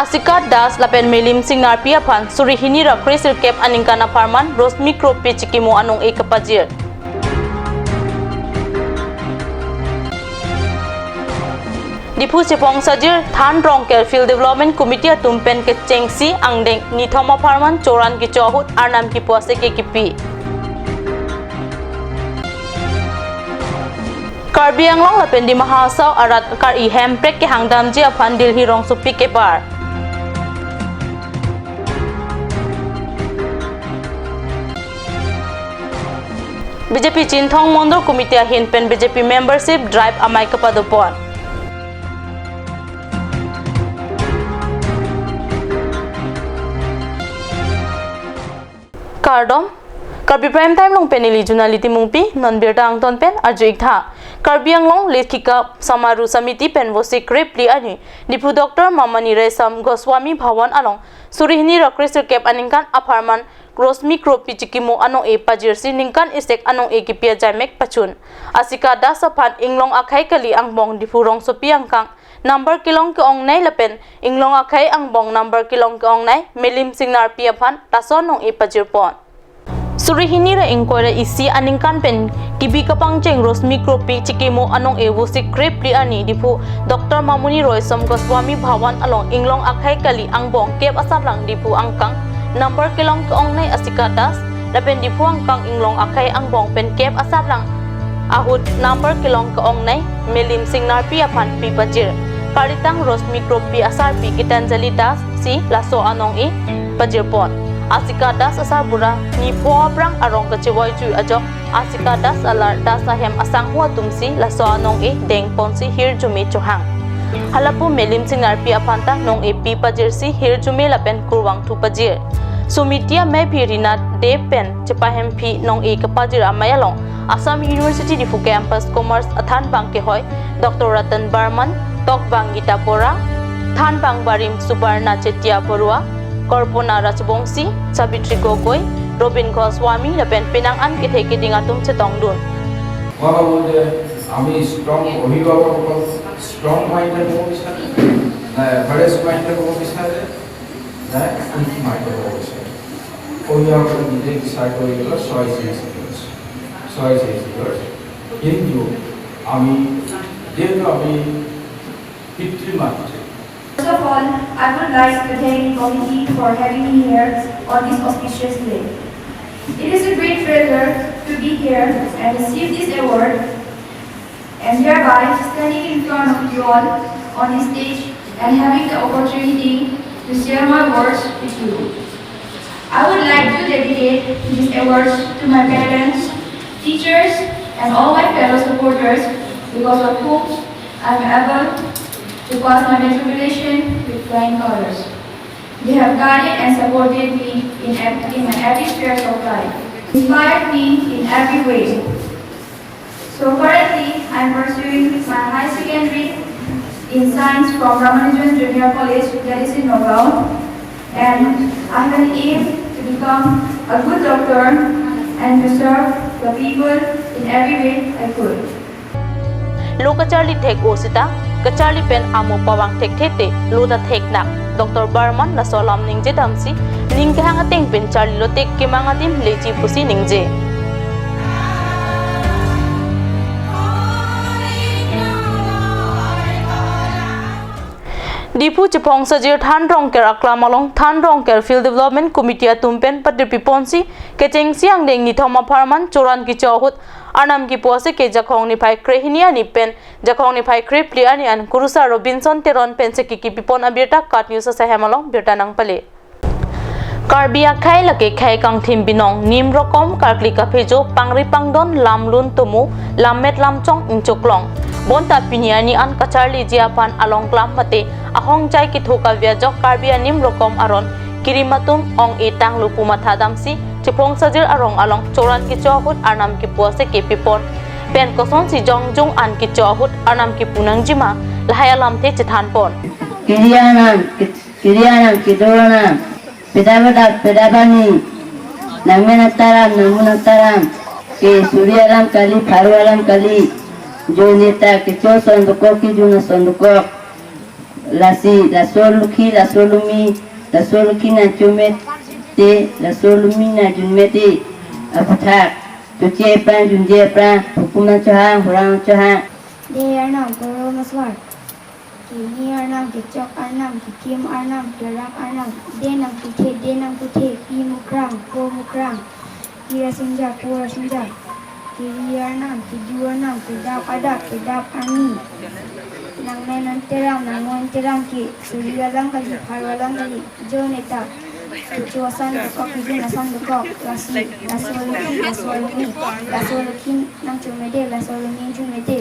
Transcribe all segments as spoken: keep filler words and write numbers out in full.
Asika Das lapen Melim Singnarpi aphan suri hini ra kre sirkep aningkan apharman Rosmi Kropi chikimo anong-e kepajir. Diphu Chephongsajir Than Rongker Field Development Committee atum pen kechengsi angdeng nithom apharman choran kecho ahut arnam kipu aseke kipi. Karbi Anglong lapen Dima Hasao arat kar-i hemprek kehang damji aphan Delhi rongsopi kebar. B J P Chinthong Mondol Committee ahin pen B J P membership drive amei kepadopon. Kardom, Karbi Prime Time along pen neli Junali Timungpi, non birta angton pen arju-ik tha. Karbi Anglong Lekhika Samaroh Samiti pen Vosik kre phli arni Diphu Doctor Mamani Roysom Goswami Bhawan along suri hini ra kre sirkep aningkan apharman Rosmi Kropi chikimo anong-e pajirsi ningkan isek anong-e kipi ajaimek pachun. Asika Das aphan inglong akhei kali angbong Diphu rongsopi angkang number kelong ke-ongnei lapen inglong akhei angbong number kelong ke-ongnei Melim Singnarpi aphan laso anong-e pajirpon. Suri hini ra ingkoi ra isi aningkan pen kibi kapangcheng Rosmi Kropi chikimo anong-e Vosik kre phli arni Diphu Doctor Mamani Roysom Goswami Bhawan along inglong akhei kali angbong kep asarlang Diphu angkang number kelong ke-ongnei Asika Das lapen Diphu angkang inglong akhei angbong pen kep asarlang ahut number kelong ke-ongnei Melim Singnarpi aphan pi pajir. Kalitang Rosmi Kropi asarpi Gitanjali Das si laso anong-e pajirpon. Asika Das asarbura nipho aphrang arong kachevoi jui ajok Asika Das alar Das ahem asangho atumsi laso anong-e dengponsi hirjume chohang. Halapu Melim Singnarpi aphan ta nong-e pi pajirsi hirjume lapen kurvangthu pajir. Somiti amei phi Rina Dey pen chepahemphi nong-e kepajir amei along Assam University Diphu Campus Commerce athanbang kehoi Doctor Ratan Barman, tokbang Gita Bora, thanbang barim Subarna Chetia Borua, Korpona Rajbongsi, Sabitri Gogoi, Robin Goswami lapen penang an kethe keding atum chetongdun. মই ভাবোঁ যে আমি ষ্ট্ৰং অভিভাৱকসকল strong minded হ'ব বিচাৰে নে average minded হ'ব বিচাৰে নে উইক মাইণ্ডেড হ'ব বিচাৰে? অভিভাৱকে নিজে বিচাৰ কৰি লওক, choice is years, choice is years. কিন্তু আমি যিহেতু আমি পিতৃ মাতৃ, First of all, I would like to thank the committee for having me here on this auspicious day. It is a great pleasure to be here and receive this award, and thereby standing in front of you all on this stage and having the opportunity to share my words with you. I would like to dedicate this award to my parents, teachers, and all my fellow supporters, because of whom I am able to pass my matriculation with flying colors. They have guided and supported me in ev-, in my every spheres of life, inspired me in every way. So currently, I am pursuing my high secondary in science from Ramanujan Junior College, that is in Nagaon, and I have an aim to become a good doctor and to serve the people in every way I could. Lo kacharli thek-o seta, kacharli pen amo pavang thekthe te, lo ta theknang. Doctor Barman laso alam ningje damsi, ning kehang ateng pen charli lote kemang adim leji pusi ningje. Diphu Chephongsajir Than Rongker aklam along Than Rongker Field Development Committee atum pen patirpi ponsi, kechengsi angdeng nithom apharman choran kecho ahut arnam kipu aseke Jakhong niphai krehini arni pen Jakhong niphai krephli arni an kurusar Robinson Teron pen seke kipipon abirta KAT News asahem along birta nangpale. Karbi akhei lake khei kangthim binong nim rokom karkli kaphejo pangri pangdon lamlun tomo lammet lamchong ingchoklong. Bonta pini arni an kacharliji aphan along klam mate ahongjai ketho kave ajok Karbi anim rokom aron kirim atum ong-e tanglo pu matha damsi Chephongsajir arong along choran kecho ahut arnam kipu aseke pipon pen kosonsi jongjong an kecho ahut arnam kipu nangjima lahai alamthe chethanpon. Kiri anam, kiri anam, kedo anam, peda badak, peda bani, nangmen ataram, nangmun ataram, ke suri alam kali, pharu alam kali, jo neta kecho ason dokok, kejun ason dokok. Lasi laso alongsi, laso alongsi, laso alongsi nangchomete, laso alongsi nangchomete aputhak, choche aphrang, junje aphrang, hukum nangchohang, hurang nangchohang. Dei Arnam, Goro Maswar. Kini Arnam, kechok Arnam, kekim Arnam, kerap Arnam. Dei nangputhe, dei nangputhe, pi mukrang, po mukrang. Kira sinja, kura sinja. Kiri Arnam, keju Arnam, kedap adap, kedap arni. Nang nai nang teram, nang mon teram ke, suri alam kali, pharo alam kali, jo neta. Kecho asan dokok, kejun asan dokok, lasi, laso alongsi, laso alongsi, laso alongsi nangchomete, laso alongsi nangchomete.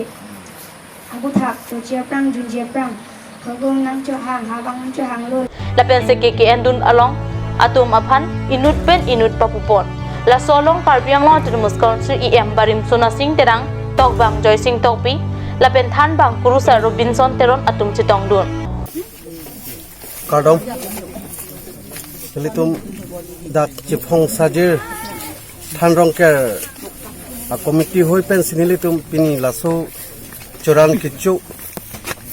Aputhak, choche aphrang, junje aphrang, hukum nangchohang, habang nangchohanglo. Lapen seke ke-endun along atum aphan inut pen inut papupon. Laso along Karbi Anglong Autonomous Council E M Barimsona Sing Terang, tokbang Joysing Tokbi, lapen thanbang Kurusar Robinson Teron atum chetongdun. Kardom. Nelitum dak Chiphong Sajir Than Rongker a committee hoi pensi nelitum pini laso Choran Kecho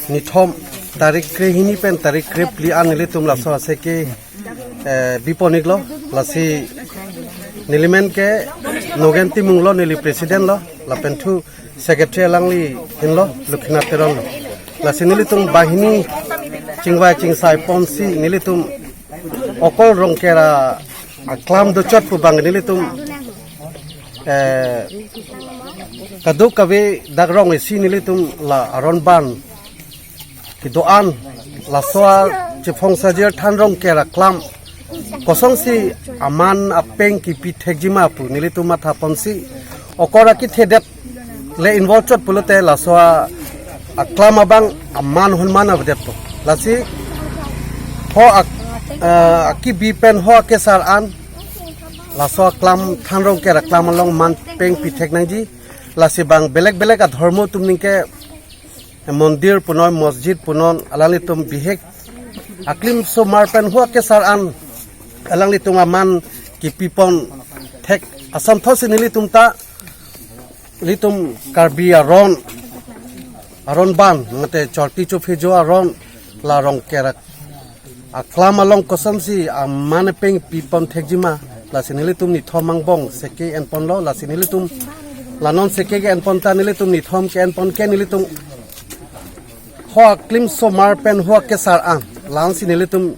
nithom tarik krehini pen tarik krephli an nelitum laso aseke, eh, bipon-iklo, lasi nelimen ke Nogen Timunglo, neli president lo, lapen thu secretary alangli hinlo, Lukhinath Teronlo. Lasi nelitum banghini chingvai chingsai ponsi nelitum okol Rongker a, aklam dochot pu abang nelitum, eh, kadokave dak rong isi nelitum la aron ban kedo-an, laso a Chiphong Sajir Than Rongker aklam kosonsi aman apeng kipi thekjima pu nelitum matha ponsi, okor akithedet le involve chot pulote laso a, aklam abang aman hunman avedetpo. Lasi ho ak-, eh, akibi pen ho akesar an laso aklam Than Rongker aklam along man peng pithek nangji. Lasi bang belek belek adhormo atum ningke mondir punon, masjid punon, alanglitum bihek aklim somar pen ho akesar an alanglitum aman kipipon thek asonthotsi nelitum ta, nelitum Karbi aron, aron ban, mate chorti chophejo aron, la Rongker ak-, aklam along kosonsi aman apeng pipon thekjima, lasi nelitum nithom angbong seke enponlo, lasi nelitum la non seke ke-enpon ta nelitum nithom ke-enpon ke nelitum ho aklim somar pen ho akesar an, la-ansi nelitum,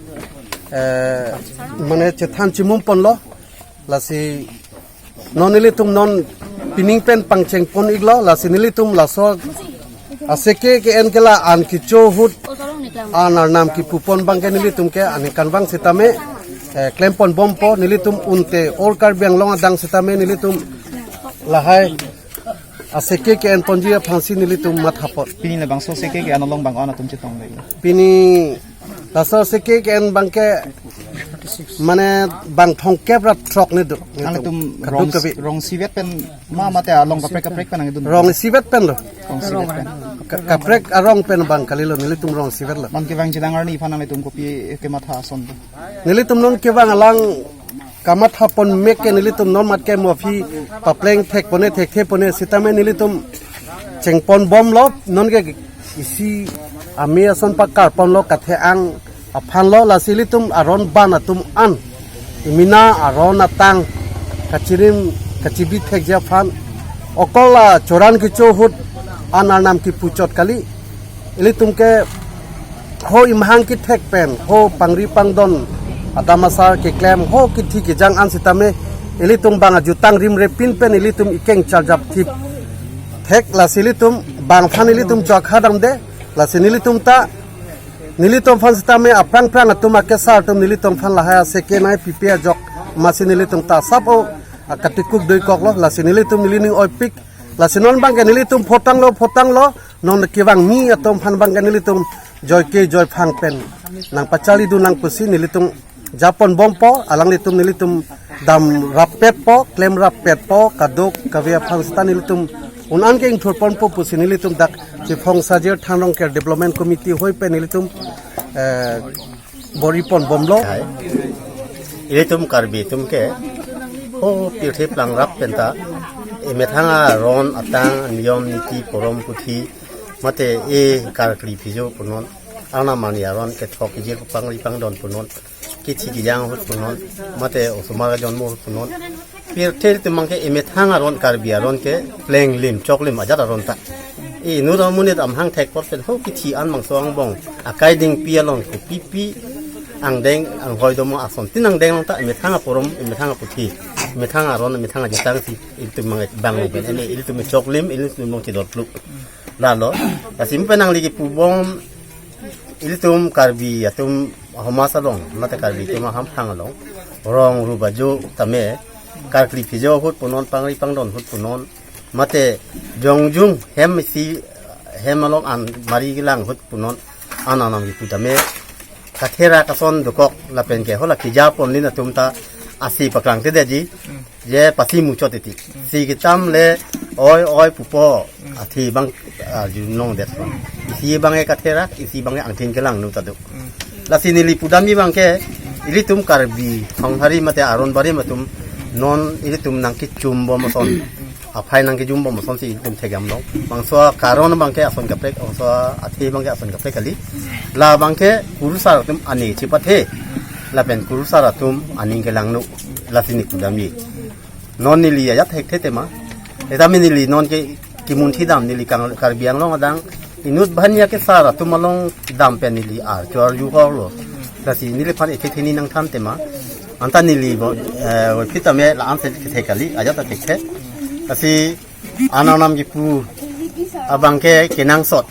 eh, mane chethan chimum ponlo, lasi non nelitum non pining pen pangcheng pon-iklo, lasi nelitum laso aseke ke-en ke la-an kecho ahut an arnam kipupon abang ke nelitum ke aningkanvang sitame, eh, klempon bompo, nelitum unte all Karbi Anglong adang sitame nelitum lahai aseke ke-enponji aphansi nelitum mathapon. Pini labangso seke ke-en along bang-an atum chetong dei? Pini laso seke ke-en abang ke mane bang thomkep ra throk ne do. Nangtum kadokave rong, rong isivet pen ma mate along kaprek kaprek pen nangdun? Rong isivet pen lo. Rong isivet pen. Ka-, kaprek arong pen abang kalilo, nelitum rong isivet lo. Non kevang jilang arni aphan nangtum kopi kematha ason do? Nelitum non kevang alang kamathapon mek ke nelitum non mat ke mo aphi papleng thekpone thekthe pone sitame nelitum chengpon bomlo, non ke isi ame ason pakarponlo kathe-ang aphanlo, lasi ilitum aron ban atum an imina aron atang kachirim kachibi thekji aphan, okol la Choran Kecho ahut an arnam kipu chot kali. Ilitum ke ho imhang kithek pen, ho pangri pangdon adam asar keklem, ho kithi kejang an sitame ilitum bang ajutang rimre pin pen ilitum ikeng charjap thip thek, lasi ilitum bang aphan ilitum chokha damde, lasi nelitum ta, nelitum aphan sitame aphrang phrang atum akesar atum nelitum aphan lahai aseke nai pipe ajok masi nelitum ta sap o akatikuk doikoklo, lasi nelitum nelining oipik, lasi non bang ke nelitum photanglo, photanglo, non kevang mi atum aphan bang ke nelitum joike joiphang pen nangpacharlidun nang pusi nelitum japon bompo, alanglitum nelitum dam rappetpo, klem rappetpo, kadokave aphan sita nelitum un-an ke ingthurponpo pusi nelitum dak Chiphong Sajir Thanrongker Development Committee hoi pen nelitum, eh, bor-ipon bomlo. Hai. Ilitum Karbi atum ke ho pirthe plang rap penta emethang aron atang niyom niti porom puthi mate e karkli phijo punon. Arnam arni aron kethok kejir pangri pangdon punon, kithi kejang ahut punon, mate osomar ajonmo ahut punon. Pirthe atum abangke emethang aron, Karbi aron ke plenglim choklim ajat aron ta. Inut amonit amahang thek apot pen ho kithi an bangso angbong akai dingpi along kopipi angdeng anghoi domo asontin angdeng along ta emethang aporom, emethang aputhi, emethang aron, emethang ajatang si ilitum abang bang pen ene ilitum choklim, ilitum abang chidor pluk. Lalo, lasi pen nangli kipubom ilitum Karbi atum ahomaj along, mate Karbi atum ahamphang along, rong rup ajo tame, karkli phijo ahut punon, pangri pangdon ahut punon, mate jongjung hem isi hem along an mari kelang ahut punon, an arnam kipu tame, katherak ason dokok lapen ke hola kija ponlin atum ta asi paklang te deji, je pasi muchot iti. Si ketam le oi oi pupo, athi abang arjunong det. Isi abang e katherak, isi abang e angthin kelang nu ta do. Lasi neli pudamji abangke, ilitum Karbi Songhari mate Aron Barim atum non ilitum nangkechum bom ason, aphai nangkejum bom ason si ilitum thekdam long. Bangso karon abangke ason kaprek, bangso athe abangke ason kaprek kali. La abangke kurusar atum ani chipathe, lapen kurusar atum aning kelang nu, lasi neli pudamji. Non neli ajat thekthe tema. Etame neli non ke kimunthi dam neli kang Karbi Anglong adang inut banghini kesar atum along dam pen neli archo arju hor lo. Lasi neliphan ethekthe ni nangthan tema. Anta neli bo, eh, phitame la-an se kethe kali, ajat thekthe. Lasi an arnam kipu abangke kenangsot.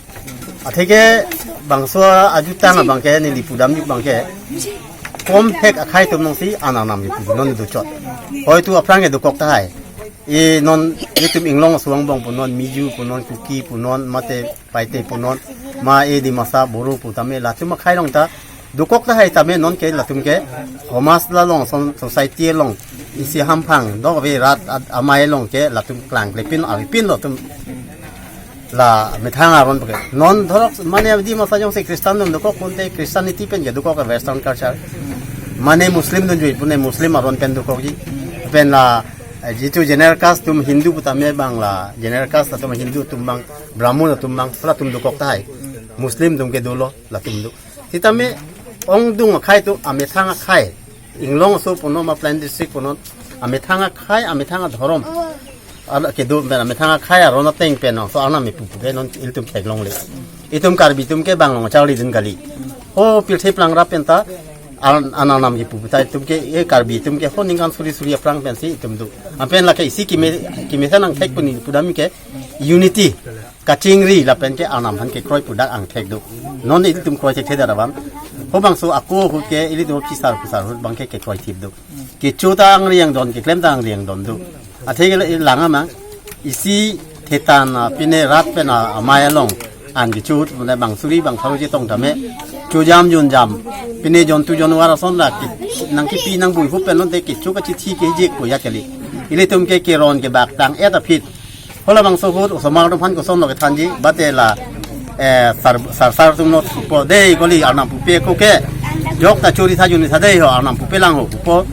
Atheke bangso ajutang abangke neli pudamji abangke, komthek akhai atum along si an arnam kipu non dochot. Hoitu aphrang ke dokok tahai. E non itum Inglong aso angbong punon, Miju punon, Kuki punon, mate Paite punon, ma e Dimasa Boro pu tame latum akhai along ta dokok tahai tame non ke latum ke homaj along, son-, society along, isi hamphang dok ave rat at-, amei along ke latum klangklepin avepin latum la methang aron pake. Non dhorok mane Dimasa jongsi Christian atum dokok ponte Christianity pen ke dokok, Western culture. Mane Muslim atum jui pune Muslim aron pen dokokji. Pen la, eh, jitu general caste atum Hindu pu tame abang la, general caste atum Hindu atum abang, Brahmin atum abang, latum dokok tahai. Muslim atum ke dolo, latum do. Sitame ongdung akhai atum amethang akhai. Inglong aso punon ma plain district punon, amethang akhai, amethang adhorom. Ala kedo pen amethang akhai aron ateng pen non so arnam kipu ke non ilitum theklongle. Itum Karbi atum ke bang long charlidun kali. Ho pirthe plangrap pen ta an, an arnam kipu ta itum ke, e Karbi atum ke ho ningkan suri suri aphrang pensi itum do. Anpen lake isi keme, kemesen angthek pu neli pudamji ke unity, kachingri lapen ke arnam aphan kekroi pu dak angthek do. Non ilitum kroi thekthedet abang, ho bangso ako ahut ke ilitum phisar phusar ahut abangke kekroi thip do. Kecho ta angri angdon, keklem ta angri angdon do. Atheke la-, lang amang, isi thetan, ah, pine rat pen, ah, amei along an kecho ahut pune bang suri bang pharo chetong tame, chojam junjam, pine jontu jonwar ason la ke, nangkepi nangbui ahut pen lonte kecho kachithi kejek ko ya kali. Ilitum ke keron kebaktang-et aphi. Hola bangso ahut osomar atum aphan kosonlo kethanji, bate la, eh, sar, sar, sar atum not pupo dei kali, arnam pupe ko ke. Jok ta chori tha juni tha dei ho, arnam pupe lang ho pupo.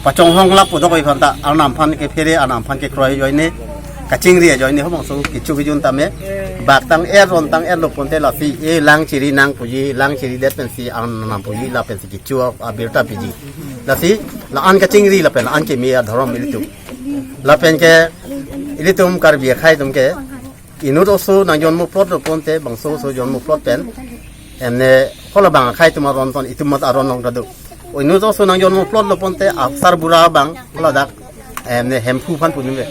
Pachonghong lap po dok oi aphan ta, arnam aphan kephere, arnam aphan kekroi ajoine, kachingri ajoine ho bangso kecho kejun tame. Baktang-et rontang-et lo ponte lasi, e lang chiri nang puji, lang chiridet pensi arnam puji, la pensi kecho abirta piji. Lasi, la-an kachingri lapen la-an keme adhorom ilitum. Lapen ke ilitum Karbi akhai atum ke inut oso nangjonmo plot lo ponte bangso oso jonmo plot pen emne hola bang akhai atum aron ton itum mat aron long ta do. Inut oso nangjonmo plot lo ponte asar bura abang hola dak emne Hemphu aphan punon ve.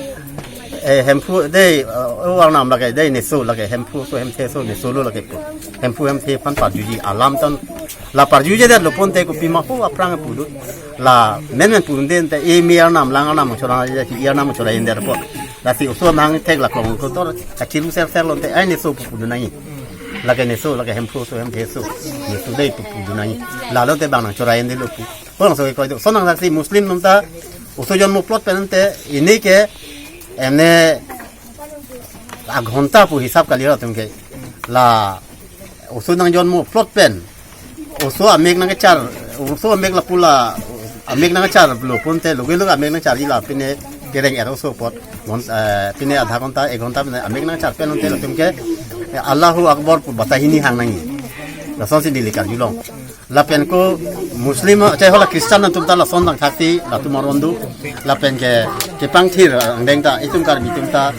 Eh, Hemphu dei, eh, o arnam lake dei neso lake Hemphu aso Hemthe aso neso lo lake pu. Hemphu Hemthe aphan parjuji alam ton la parjujedet lo ponte kopima ho aphrang pulo. La menmen pudunde te e me arnam lang arnam chora je ki arnam chora inder po. Lasi oso amahang thek la klong kotor kachiru ser ser lonte ai neso pu pudun nangji. Lake neso, lake Hemphu aso Hemthe aso. Neso dei pu pudun nangji. Lalo te bang nang chora inde lo pu. Bang so ke koi do. Sonang lasi Muslim atum ta oso jonmo plot pen te ini ke emne aghonta pu hisap kali latum ke. La oso nangjonmo plot pen oso amek nangkechar, oso amek lapu la amek nangkechar lo ponte loge loge amek nangcharji la pine kereng-et oso apot. Gon-, eh, pine adha ghonta, ek ghonta pine amek nangchar pen lonte latum ke, eh, Allahu Akbar pu bata hini hang nangji. Lasonsi neli karjulong. Lapen ko Muslim, che hala Christian atum ta lason tangthak ti latum aron do. Lapen ke kepangthir angdeng ta itum Karbi atum ta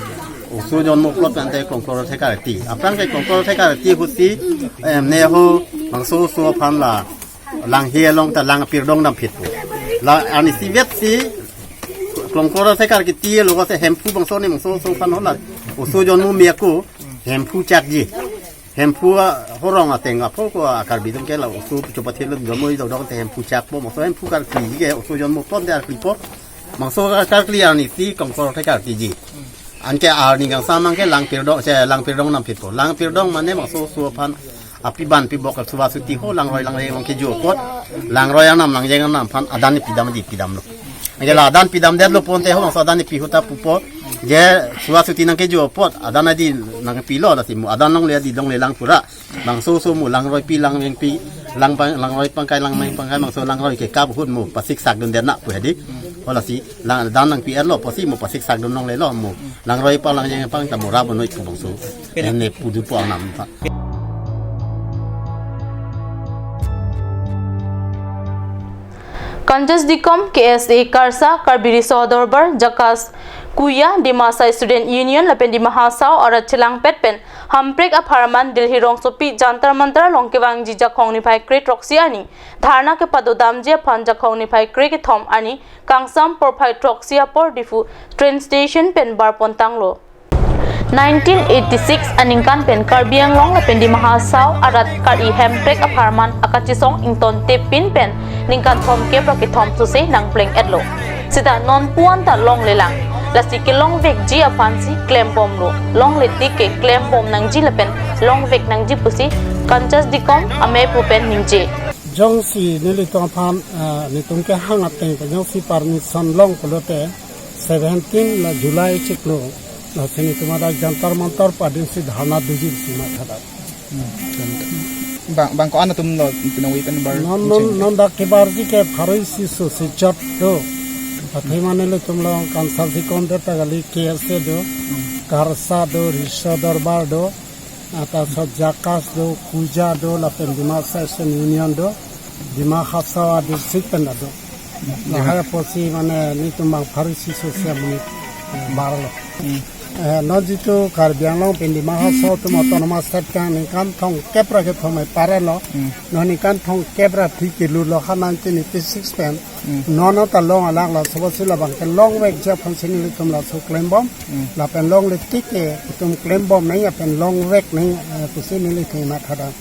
oso jonmo plot ante Klongkor Rothe karti. Aphrang ke Klongkor Rothe karti ahut si, em, ne ho bangso oso aphan la Langhi along ta lang pirdong dam phit po. La arnisi vet si Klongkor Rothe karti lo ko se Hemphu bangso ne bangso oso aphan hala oso jonmo me ako Hemphu chakji. Hemphu, ah, horong ateng apho ko, ah, Karbi atum ke la oso chopathir lo jonmo idok dok te Hemphu chak po, bangso Hemphu karkli ke oso jonmo plot de karkli po. Bangso karkli arnisi Klongkor Rothe kartiji. Anke arni kangsam abang ke lang pirdong, che lang pirdong dam phit po. Lang pirdong mane bangso oso aphan api ban pi bok suwa suti ho langroi langreng abang kejo apot. Langroi anam langjeng anam aphan adan pidamji pidamlo. Anke la adan pidamdetlo pon te ho bangso adan pi ahut ta pupo. Je suwa suti nangkejo apot adan adi nangpilo lasi mo adan longle adi longle lang pura. Bangso oso mo langroi pi langveng pi lang pang, langroi pangkai langmeng pangkai bangso langroi ke kap ahut mo pasik sak dun det na pu hedi. Hala si lang adan nangpi-etlo pusi mo pasik sak dun longlelo mo. Langroi pa langjeng pang ta mo rap noi pu bangso. Ene pudu po anam pa. Kanchas Dikom, K S A Karsa, Karbi Riso Dorbar, Jakas Kuya, Dimasa Student Union lapen Dima Hasao arat chelangpet pen Hamprek apharman Delhi rongsopi Jantar Mantar along kevangji Jakhong niphai kre throksi arni dharna kepadodamji aphan Jakhong niphai kre kethom arni kangsam porphai throksi apor Diphu train station pen barpon tanglo. Nineteen eighty-six aningkan pen Karbi Anglong lapen Dima Hasao arat kari Hamprek apharman akachesong ingtontepin pen ningkan thomkep ra kethom sose nangpleng-etlo. Seta non puan ta longlelang. Lasi kelongvekji aphansi klembomlo. Longle tik ke klembom nangji lapen longvek nangji pusi Kanchas Dikom amepu pen ningje. Jongsi nelitum aphan, ah, netum kehang ateng pen jongsi permission long pulote seventeen la July chiklo. Lasi netum adak Jantar Mantar padinsi dharna doji pusi mathadak. Bang, bang ko-an atum lo pinangwi pen bar. Non, non, non dak kebarji ke pharo isi so si chot do. Athe mane nelitum along Kanchas Dikom det ta kali K S A do, Karsa do, Riso Dorbar do, ata so Jakas do, Kuya do, lapen Dimasa Student Union do, Dima Hasao district pen do. Lahai apotsi mane netum bang pharo isi so si amonit, eh, barlo. Eh, non jitu Karbi Anglong pen Dima Hasao atum autonomous state kehang ningkan thomkep ra kethom eparelo. Non ningkan thomkep ra thi kelulo ha nineteen eighty-six pen. Non ta long alak laso pusi labang kelongvekji aphansi nelitum laso klembom. Lapen longle tik ke itum klembom nangji lapen longvek nangji, eh, pusi nelitum mathadak.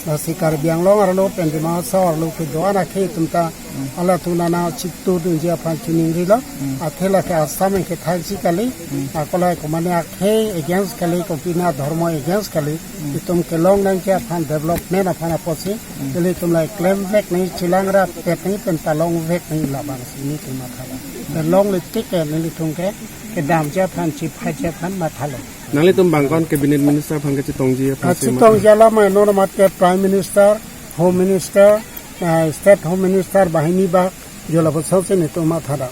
Lasi Karbi Anglong arlo pen Dima Hasao arlo kedo-an akhei atum ta halatum nana chitudunji aphan chiningrilo. Athe lake Assam ke thangsi kali. Ako la komane akhei against kali, kopine adhormo against kali. Itum kelong nangji aphan development aphan apotsi. Nelitum la klemvek nangji, chelang rapet nangji pen ta longvek nangji labangsi netum mathadak. Pen longle tik ke nelitum ke kedamji aphan chiphaji aphan mathalo. Nanglitum bang ko-an cabinet minister aphan kachetongji aphan si ma? Kachetongji alam ma non amat ke Prime Minister, Home Minister, ah, State Home Minister banghini bak, jo lapuson si netum mathadak.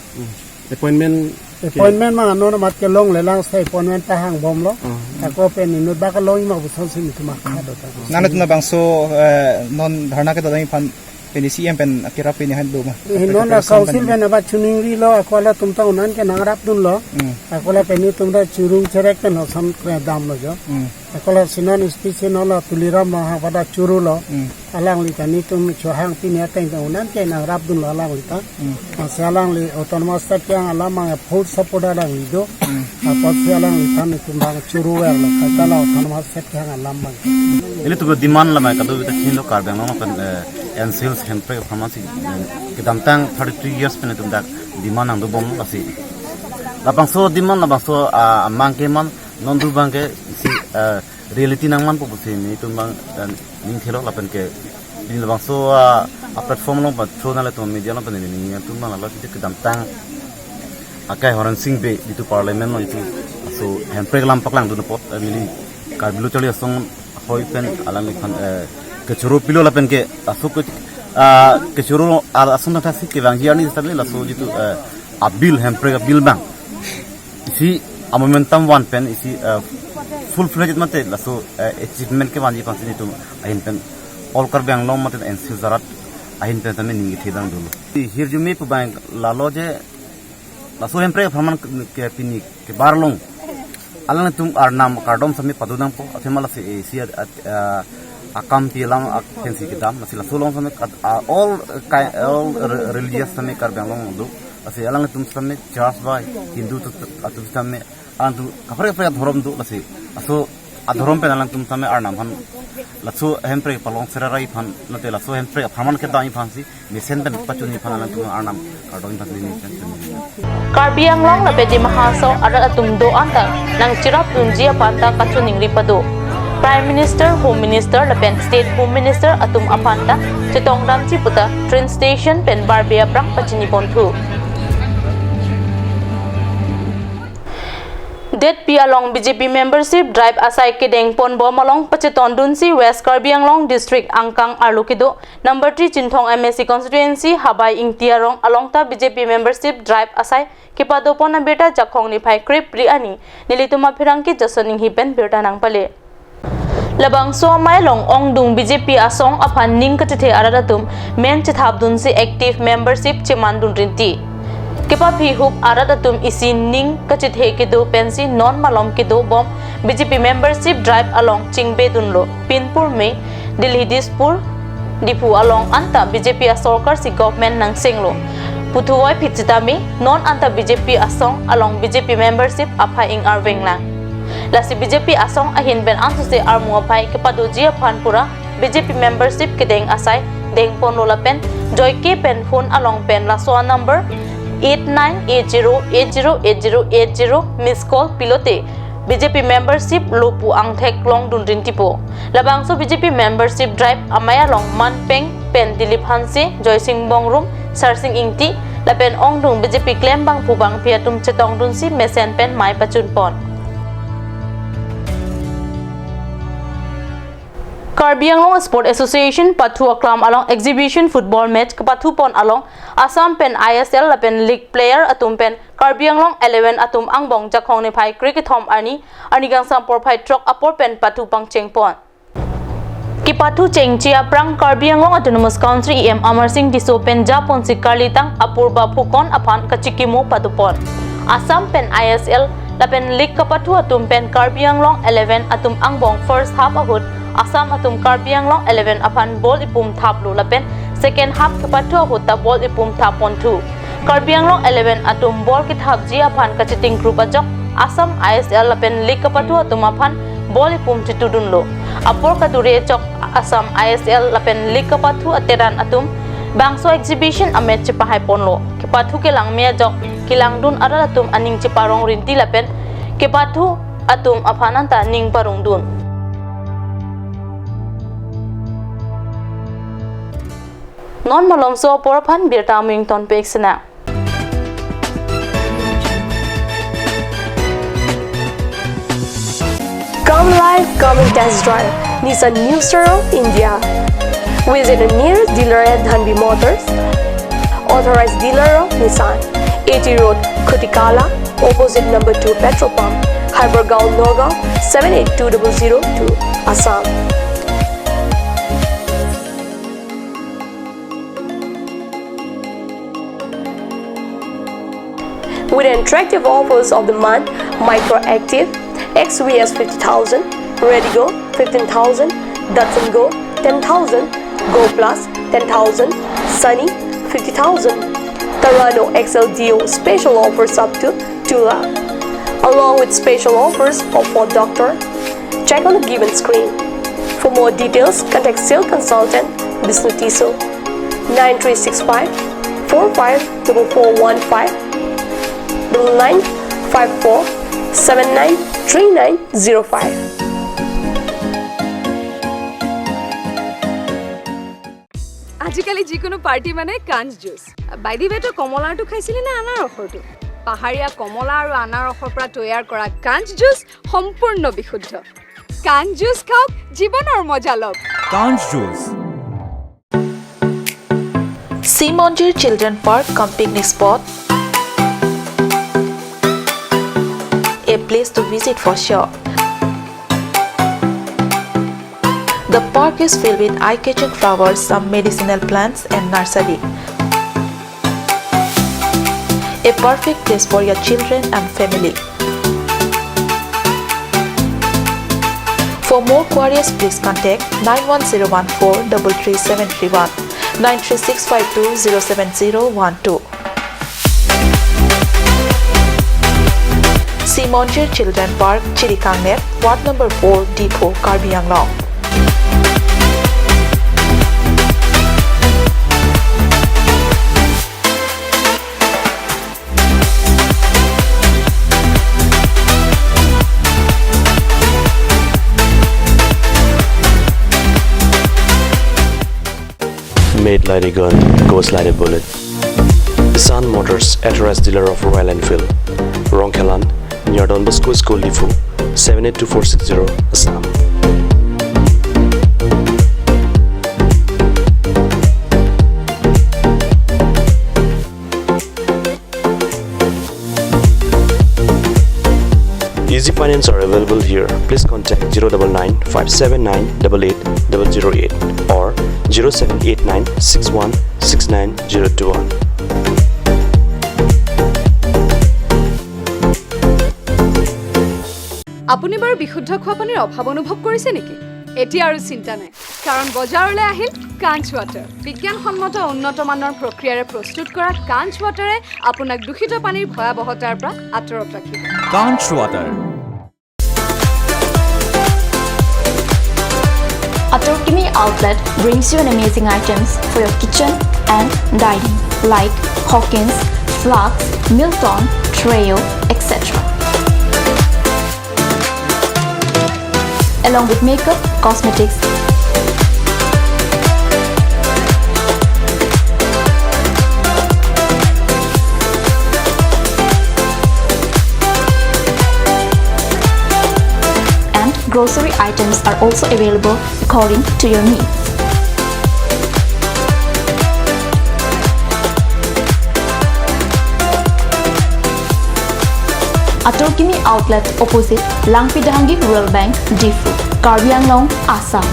Appointment ke? Appointment ma non amat ke longlelang si appointment ta hangbomlo. Ako pen inut bak longji ma puson si netum mathadok. Nanglitum labangso, eh, non dharna kedodam aphan pen isi em pen akira pen han do ma? Eh, non la council pen aba chiningrilo, ako latum ta unan ke nangrapdunlo. Ako la pen netum ta churung cherek pen hoson kre damlo jo. Ako la si non S P si non la Tuliram Ronghang pada churulo. Alangli ta netum chohang pini ateng ta unan ke nangrapdunlo alangli ta. Masi alangli autonomous state kehang alam abang full support alangli do. Apotsi alangli ta netum bang churuverlo, kaita la autonomous state kehang alam abang. Ilitum demand lamai kado bita khin lo Karbi Anglong pen, eh, N C Hills Hamprek apharman si, eh, kedamtang thirty-three years pen itum dak demand nangdobom lasi. Labangso demand labangso, ah, amang ke man non dur abang ke si, eh, reality nangmanpo pusi netum abang, eh, ning thelo lapen ke pini labangso, ah, a platform along pa through nanglitum media along pen neli ning atum abang lalo si kedamtang akai Horensing Bey itum parliament along itum laso Hamprek alam paklangdun apot, eh, neli Karbi Lo Charli Asong ahoi pen alangliphan, eh, kechoro pilo lapen ke laso ke, ah, kechoro, ah, asong tangthak si kevangji arni seta laso jitu, eh, a bill, Hamprek a bill abang isi a momentum van pen isi, eh, full fledged mate laso, eh, achievement kevangji aphansi netum ahin pen All Karbi Anglong mate N C jarat ahin pen tame ning kethe dang dolo. Hirjume pu abang lalo je laso Hemprek apharman ke pini kebar along alanglitum arnam kardom sitame pado nangpo, athema lasi isi a, a, a, akampi alam akensi kedam, lasi laso along sitame kat-, a, all, kai, all re-, religious sitame Karbi Anglong do, lasi alanglitum sitame church bai Hindu tu, tu, atum sitame, alangtum kaprek kaprek adhorom do, lasi laso adhorom pen alangtum sitame arnam aphan laso Hemprek palong serai aphan, nate laso Hemprek apharman kedam aphansi mesen pen pachunji aphan alangtum arnam kardom aphan neli pen chunji. Karbi Anglong lapen Dima Hasao arat atum do-an ta nangcherap dunji aphan ta kachiningri pado. Prime Minister, Home Minister lapen State Home Minister atum aphan ta chetongdamji puta train station pen barbe aphrang pachini ponthu. Detpi along B J P membership drive asai kedeng ponbom along pachetongdunsi West Karbi Anglong District angkang arlo kedo number three Chinthong M A C constituency Habai Ingti arong along ta B J P membership drive asai kepadopon abirta Jakhong niphai krepri arni nelitum apherangke Jason Inghi pen birta nangpale. Labangso amei along ongdung B J P asong aphan ning kachethe arat atum men chethapdunsi active membership chemandun rinti. Kepaphi hup arat atum isi ning kachethe kedo pensi non malom kedobom B J P membership drive along chingbedunlo. Pinpur me Delhi Dispur Diphu along anta B J P asorkar si government nangchenglo. Puthuvoi phit sitame non anta B J P asong along B J P membership aphai ing-arvenglang. Lasi B J P asong ahin pen ansose armu aphai kepadoji aphan pura B J P membership kedeng asai dengponlo lapen joike pen phone along pen laso number eight nine eight zero eight zero eight zero eight zero miss call pilote B J P membership lo pu angthek longdun rintipo. Labangso B J P membership drive amei along manpeng pen Dilip Hanse, Joysing Bongrung, Sarsing Ingti lapen ongdung B J P klembangphu bangphi atum chetongdunsi mesen pen mei pachunpon. Karbi Anglong Sport Association pathu aklam along exhibition football match kepathupon along Assam pen I S L lapen league player atum pen Karbi Anglong eleven atum angbong Jakhong niphai krekethom arni, arni kangsam porphai throk apor pen pathu pangchengpon. Kepathu chengche aphrang Karbi Anglong Autonomous Council E M Amarsing Tisso pen japonsi karlitang apurba phukon aphan kachikimo padopon. Assam pen I S L lapen league kepathu atum pen Karbi Anglong eleven atum angbong first half ahut Assam atum Karbi Anglong eleven aphan ball ipum thaplo lapen second half kepathu ahut ta ball ipum thapponthu. Karbi Anglong eleven atum ball kethapji aphan kachiting group ajok Assam I S L lapen league kepathu atum aphan ball ipum chitudunlo. Apor kadure ajok Assam I S L lapen league kepathu ateran atum bangso exhibition amatch chepahaiponlo. Kepathu kelangme ajok kelangdun arat atum aning cheparong rinti lapen kepathu atum aphan anta ning parongdun. Non malomso apor aphan birta aming tonpek sena. Come live, come and test drive Nissan New Star of India. Visit the nearest dealer at Dhanvi Motors, authorized dealer of Nissan, A T Road, Khutikala, opposite number two petrol pump, Hypergaon, Nagaon, seven eight two double zero two, Assam. With attractive offers of the month, Micra Active, X V S fifty thousand, Redigo fifteen thousand, Datsun Go ten thousand, Go Plus ten thousand, Sunny fifty thousand, Terrano X L D O special offers up to two lakh, along with special offers of Ford Doctor. Check on the given screen. For more details, contact sales consultant Bisnu Tisso, nine three six five four five double four one five, double nine five four seven nine three nine zero five. আজিকালি যিকোনো পাৰ্টি মানে কাঞ্চ juice. By the ৱে, তই কমলাৰটো খাইছিলি নে আনাৰসৰটো? পাহাৰীয়া কমলা আৰু আনাৰসৰ পৰা তৈয়াৰ কৰা কাঞ্চ জুচ সম্পূৰ্ণ বিশুদ্ধ। কাঞ্চ জুচ খাওক, জীৱনৰ মজা লওক। Kanj Juice. Simonjir Children Park cum picnic spot, a place to visit for sure. The park is filled with eye-catching flowers, some medicinal plants, and nursery. A perfect place for your children and family. For more queries, please contact nine one zero one four double three seven three one, nine three six five two zero seven zero one two. Simonjir Children Park, Chirikangner, Ward number four, Diphu, Karbi Anglong. Made like a gun, goes like a bullet. Sun Motors, authorized dealer of Royal Enfield. Rongkhelan, near Don Bosco School, Diphu, seven eight two four six zero, Assam. Easy finance are available here. Please contact zero double nine five seven nine double eight double zero eight or zero seven eight nine six one six nine zero two one. আপুনি বাৰু বিশুদ্ধ খোৱা পানীৰ অভাৱ অনুভৱ কৰিছে নেকি? এতিয়া আৰু চিন্তা নাই, কাৰণ বজাৰলৈ আহিল কাঞ্চ ৱাটাৰ। বিজ্ঞানসন্মত উন্নত মানৰ প্ৰক্ৰিয়াৰে প্ৰস্তুত কৰা কাঞ্চ ৱাটাৰে আপোনাক দূষিত পানীৰ ভয়াৱহতাৰ পৰা আঁতৰত ৰাখিব। Kanch Water. Atorkimi Outlet brings you an amazing items for your kitchen and dining, like Hawkins, Flask, Milton, Treo, et cetera. Along with makeup, cosmetics, and grocery items are also available according to your needs. Atorkimi Outlet, opposite Langpidhangi Rural Bank, Diphu, Karbi Anglong, Assam.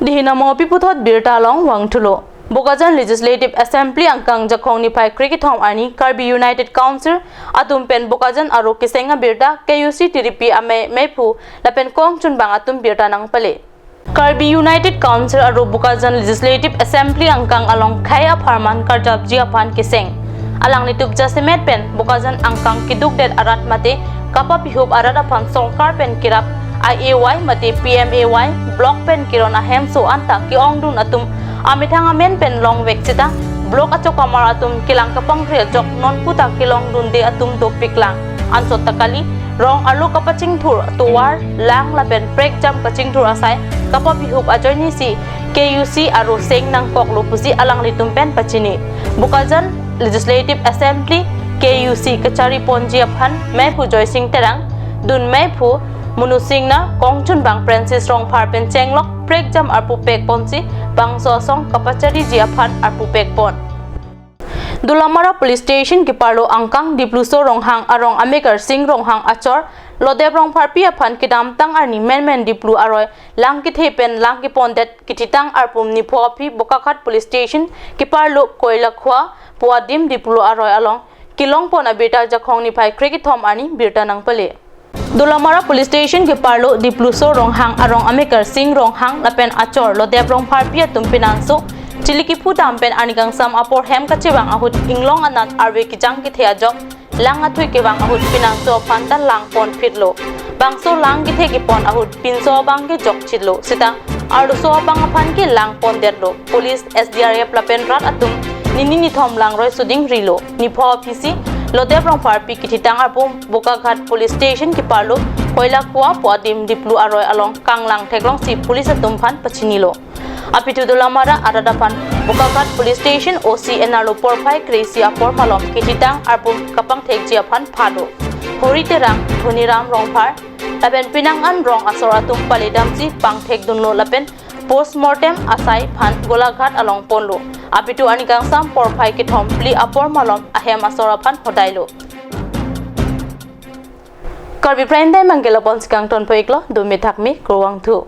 Dihina mopi puthot birta along vangthulo. Bokajan Legislative Assembly angkang Jakhong niphai krekethom arni Karbi United Council atum pen Bokajan aro keseng abirta K U C T D P amei meiphu lapen kongchunbang atum birta nangpale. Karbi United Council aro Bokajan Legislative Assembly angkang along khei apharman karjapji aphan keseng. Alanglitum jasemet pen Bokajan angkang keduk det arat mate kapapihup arat aphan sorkar pen kerap I A Y mate P M A Y block pen keron ahemso anta ke-ongdun atum amethang amen pen longvek seta block achok amar atum kelang kapangri ajok nonputa kelongdunde atum dopiklang. Ansot ta kali, rong arlo kapachingthur, tovar, lang lapen prekjam kachingthur asai kapapihup ajoinesi K U C aro seng nangkoklo pusi alanglitum pen pachini. Bokajan Legislative Assembly K U C kachariponji aphan meiphu Joysing Terang, dun meiphu Monu Singnar, kongchunbang Francis Rongphar pen chenglok prekjam arpu pekponsi bangso asong kapachariji aphan arpu pekpon. Dolamara Police Station keparlo angkang Dipluso Ronghang arong amekar Sing Ronghang achor Lodep Rongpharpi aphan kedamtang arni menmen Diplu aroi lang kethe pen lang kepondet kethitang arpum nipho aphi Bokakhat Police Station keparlo Koilakhua pu adim Diplu aroi along kelongpon abirta Jakhong niphai krekethom arni birta nangpale. Dolamara Police Station keparlo Dipluso Ronghang arong amekar Sing Ronghang lapen achor Lodep Rongpharpi atum penanso chili kiphu dam pen arni kangsam apor hem kachevang ahut inglong anat arve kejang kethe ajok lang athui kevang ahut pinangso aphan ta lang pon phitlo. Bangso lang kethe kepon ahut pinso abang ke jokchitlo. Sita arloso abang aphan ke lang pon detlo. Police, S D R F lapen rat atum nini nithom langroi suding rilo. Nipho aphisi Lodep Rongpharpi kethitang arpum Bokaghat Police Station keparlo Koilakua pu adim Diplu aroi along kanglang theklongsi police atum aphan pachinilo. Apitu dolamara arat aphan Bokaghat Police Station O C enarlo porphai kre-isi apor malom kethitang arpum kapangthekji aphan phado. Hori Terang, Dhoniram Rongphar lapen penang an rong asor atum paledamsi pangthekdunlo lapen postmortem asai aphan Golaghat along ponlo. Apitu arni kangsam porphai kethom phli apor malom ahem asor aphan hodailo. Karbi Prime Time abangke lapu-ansi kangtonpo-iklo, dome thakme, kurvangthu.